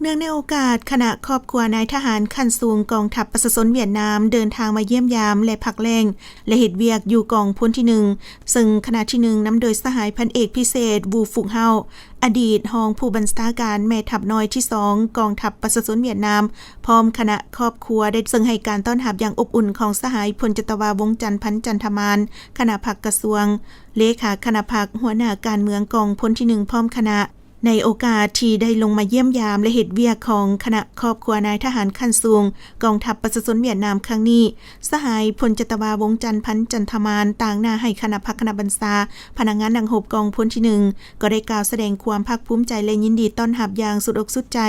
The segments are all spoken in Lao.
ເນື່ອງໃນໂອກາດຄະນະຄອບຄົວນາຍທະຫານຂັ້ນສູງກອງທັບປະຊາຊົນຫວຽດນາມ ເດີນທາງມາຢ້ຽມຢາມ ແລະ ພັກແລ້ງ ແລະ ເຮັດວຽກຢູ່ກອງພົນທີໜຶ່ງ ເຊິ່ງຄະນະທີໜຶ່ງນຳໂດຍສະຫາຍພັນເອກພິເສດ ວູ ຟຸກເຮົາ ອະດີດຮອງຜູ້ບັນຊາການແມ່ທັບນ້ອຍທີສອງ ກອງທັບປະຊາຊົນຫວຽດນາມ ພ້ອມຄະນະຄອບຄົວ ໄດ້ເຊິ່ງໃຫ້ການຕ້ອນຮັບຢ່າງອົບອຸ່ນຂອງສະຫາຍພົນຈັດຕະວາ ວົງຈັນ ພັນຈັນທະມານ ຄະນະພັກກະຊວງ ເລຂາຄະນະພັກ ຫົວໜ້າການເມືອງກອງພົນທີໜຶ່ງ ພ້ອມຄະນະ. ໃນໂອກາດທີ່ໄດ້ລົງມາຢ້ຽມຢາມ ແລະ ເຮັດວຽກຂອງຄະນະຄອບຄົວນາຍທະຫານຂັ້ນສູງກອງທັບປະຊາຊົນຫວຽດນາມຄັ້ງນີ້, ສະຫາຍພົນຈັດຕະວາ ວົງຈັນ ພັນຈັນທະມານ ຕາງໜ້າໃຫ້ຄະນະພັກຄະນະບັນຊາ, ພະນັກງານດັງຮົບກອງພົນທີໜຶ່ງ ກໍໄດ້ກ່າວສະແດງຄວາມພາກພູມໃຈ ແລະ ຍິນດີຕ້ອນຮັບຢ່າງສຸດອົກສຸດໃຈ,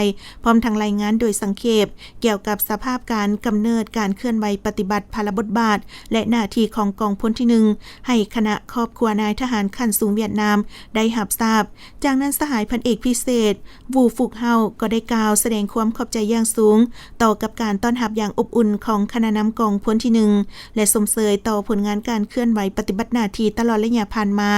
ພ້ອມທັງລາຍງານໂດຍສັງເຂບ ກ່ຽວກັບສະພາບການກຳເນີດການເຄື່ອນໄຫວປະຕິບັດພາລະບົດບາດ ແລະ ໜ້າທີ່ຂອງກອງພົນທີໜຶ່ງ ໃຫ້ຄະນະຄອບຄົວນາຍທະຫານຂັ້ນສູງຫວຽດນາມໄດ້ຮັບຊາບ. ຈາກນັ້ນ ສະຫາຍພັນເອກພິເສດ ວູ ຟຸກເຮົາ ກໍໄດ້ກ່າວສະແດງຄວາມຂອບໃຈຢ່າງສູງຕໍ່ກັບການຕ້ອນຮັບຢ່າງອົບອຸ່ນຂອງຄະນະນຳກອງພົນທີໜຶ່ງ ແລະ ຊົມເຊີຍຕໍ່ຜົນງານການເຄື່ອນໄຫວປະຕິບັດໜ້າທີ່ຕະຫຼອດໄລຍະຜ່ານມາ,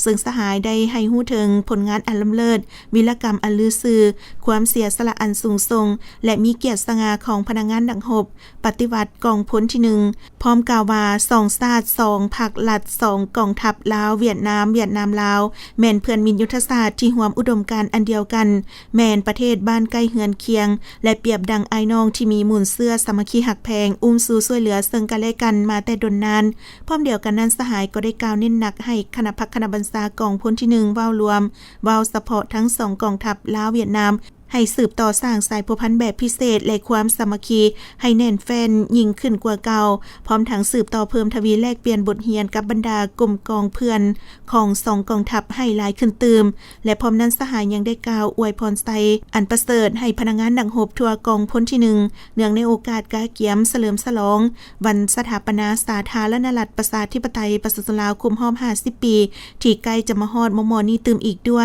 ເຊິ່ງສະຫາຍໄດ້ໃຫ້ຮູ້ເຖິງຜົນງານອັນລ້ຳເລີດ, ວິລະກຳອັນລືຊື່, ຄວາມເສຍສະຫຼະອັນສູງສົ່ງ ແລະ ມີກຽດສະຫງ່າຂອງພະນັກງານນັກຮົບປະຕິວັດກອງພົນທີໜຶ່ງ ພ້ອມກ່າວວ່າ ສອງຊາດ, ສອງພັກລັດ, ສອງກອງທັບ ລາວ-ຫວຽດນາມ, ຫວຽດນາມ-ລາວ ແມ່ນເພື່ອນມິດຍຸດທະສາດທີ່ຮ່ວມອຸດົມການອັນດຽວກັນ, ແມ່ນປະເທດບ້ານໃກ້ເຮືອນຄຽງ ແລະ ປຽບດັ່ງອ້າຍນ້ອງທີ່ມີມູນເຊື້ອສາມັກຄີຮັກແພງ, ອຸ້ມຊູຊ່ວຍເຫຼືອເຊິ່ງກັນແລະກັນມາແຕ່ດົນນານ. ພ້ອມດຽວກັນນັ້ນ, ສະຫາຍກໍໄດ້ກ່າວເນັ້ນໜັກໃຫ້ຄະນະພັກຄະນະບັນຊາກອງພົນທີໜຶ່ງເວົ້າລວມ, ເວົ້າສະເພາະທັງສອງກອງທັບ ລາວ-ຫວຽດນາມ ໃຫ້ສືບຕໍ່ສ້າງສາຍພົວພັນແບບພິເສດ ແລະ ຄວາມສາມັກຄີໃຫ້ແໜ້ນແຟ້ນຍິ່ງຂຶ້ນກວ່າເກົ່າ, ພ້ອມທັງສືບຕໍ່ເພີ່ມທະວີແລກປ່ຽນບົດຮຽນກັບບັນດາກົມກອງເພື່ອນຂອງສອງກອງທັບໃຫ້ຫຼາຍຂຶ້ນຕື່ມ ແລະ ພ້ອມນັ້ນສະຫາຍຍັງໄດ້ກ່າວອວຍພອນໄຊອັນປະເສີດໃຫ້ພະນັກງານນັກຮົບທົ່ວກອງພົນທີໜຶ່ງ ເນື່ອງໃນໂອກາດກະກຽມສະເຫຼີມສະຫຼອງວັນສະຖາປະນາສາທາລະນະລັດປະຊາທິປະໄຕປະຊາຊົນລາວຄົບຮອບຫ້າສິບປີ ທີ່ໃກ້ຈະມາຮອດມໍ່ໆນີ້ຕື່ມອີກດ້ວຍ.